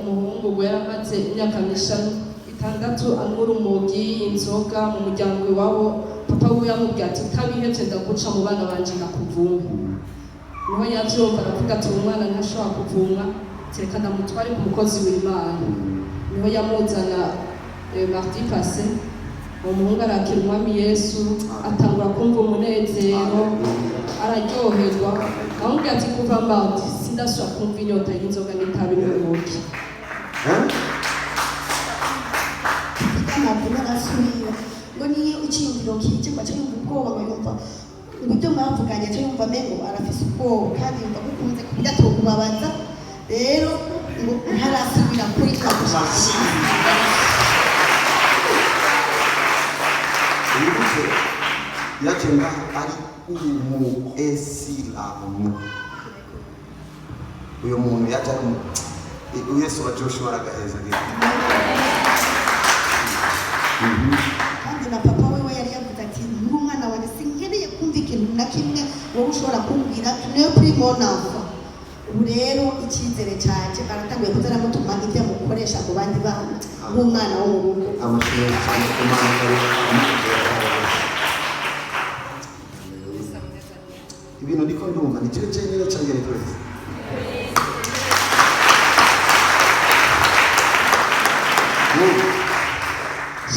Umuhungu we yaramaze imyaka 6 anywa urumogi, inzoga mu muryango iwabo. Papa wiwe yamubwiye ati: "Utabihevye ndaguca mu bana banje, ndakuvume." Niho yavyumva aravuga ati: "Uwo mwana ntashobora kuvumwa, reka ndamutware ku mukozi w'Imana." Niho yamuzana mardi passé. Uwo muhungu arakira Umwami Yesu, atangura kumva umunezero, araryoherwa. Amubwira ati: "Kuva mardi sindasubira kumva inyota y'inzoga n'itabi n'urumogi." Hein? Amaguru arasubira ngo niyo icyiyumviro kije ngo ace yumva ubwoba, ngo yumva ngo ibyo mwavuganye ace yumva amengo arafise ubwoba, kandi yumva gukunze ku buryo atokubabaza. Rero ngo ntarasubira kuri gushika. Wibuke yaje ngaha ari umu esilamu. Uyu muntu yaje ari umu Yesu wa Joshua aragaheza. Kandi na papa wiwe yari yavuze ati: "Nk'umwana wanjye sinkeneye kumva ikintu na kimwe wowe ushobora kumbwira, tu n'es plus mon enfant." Ubu rero icyizere cyaje, aratanguye kuza aramutuma ibyo amukoresha mu bandi bana nk'umwana wo mu rugo. Amashimwe cyane ku Mana yari. Ibintu ndiko ndumva ni jewe jenyine canke ni twese?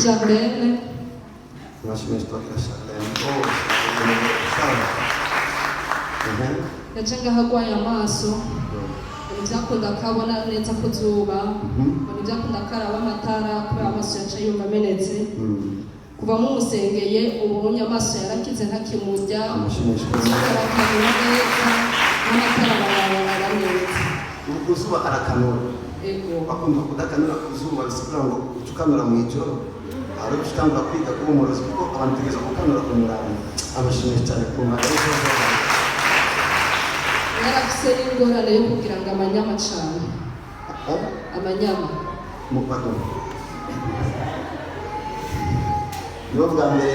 Charlene. Amashimwe twakira Charlene. Oh, Charlene. Sawa. Yaje ngaho agwaye amaso, ngo ntibyakunda ko abona neza ku zuba, ngo ntibyakunda ko araba amatara kubera amaso yaca yumva amenetse. Kuva mumusengeye, ubonye amaso yarakize, ntakimurya. Amashimwe. Izuba arakanura neza, n'amatara barayabona neza. Ubu ku zuba arakanura? Ego. Bakunda kudakanura ku zuba, bisigura ngo uca ukanura mu ijoro, hari uca utangura kwiga kuba umurozi, kuko abantu tugeza gukanura ku murango. Amashimwe cyane ku Mana. Yarafise n'ingorane yo kugira ngo amanyama cane. Amanyama. Mu pardon, nibo bwa mbere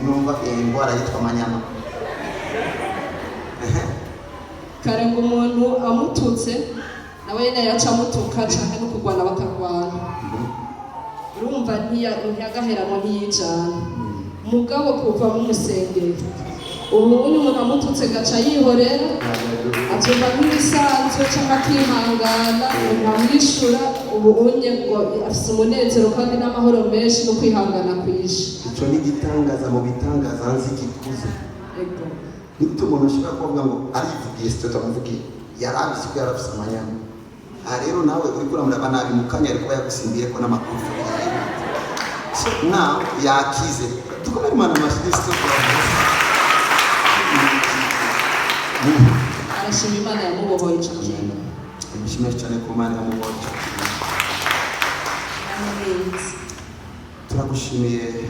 numva iyi ndwara yitwa amanyama. Kare ngo umuntu amututse nawe nyene yaca amutuka, canke no kurwana bakarwana. Urumva ntiyagaheranwa, ntiyijana. Mugabo kuva mumusengera, ubu uyu umuntu amututse gaca yihorera, atumva nk'ibisanzwe cyangwa akihangana, ntamwishura. Ubu unye ngo afise umunezero kandi n'amahoro menshi no kwihangana kwinshi. Icyo ni igitangaza mu bitangaza nzi gikuze. Ego. Nigute umuntu ashobora kuvuga ngo arivugiye? Sityo tamuvugiye, yarabizi ko yarafise amanyama. Aha rero nawe uriko uramuraba nabi, mu kanya ariko yagusimbiye ko n'amagufa. So now yakize, dukomere Imana amashyi. Arashima Imana yamubohoye ico kintu. Nshimiye cyane ku Mana yamubonye. Amen. Turagushimiye.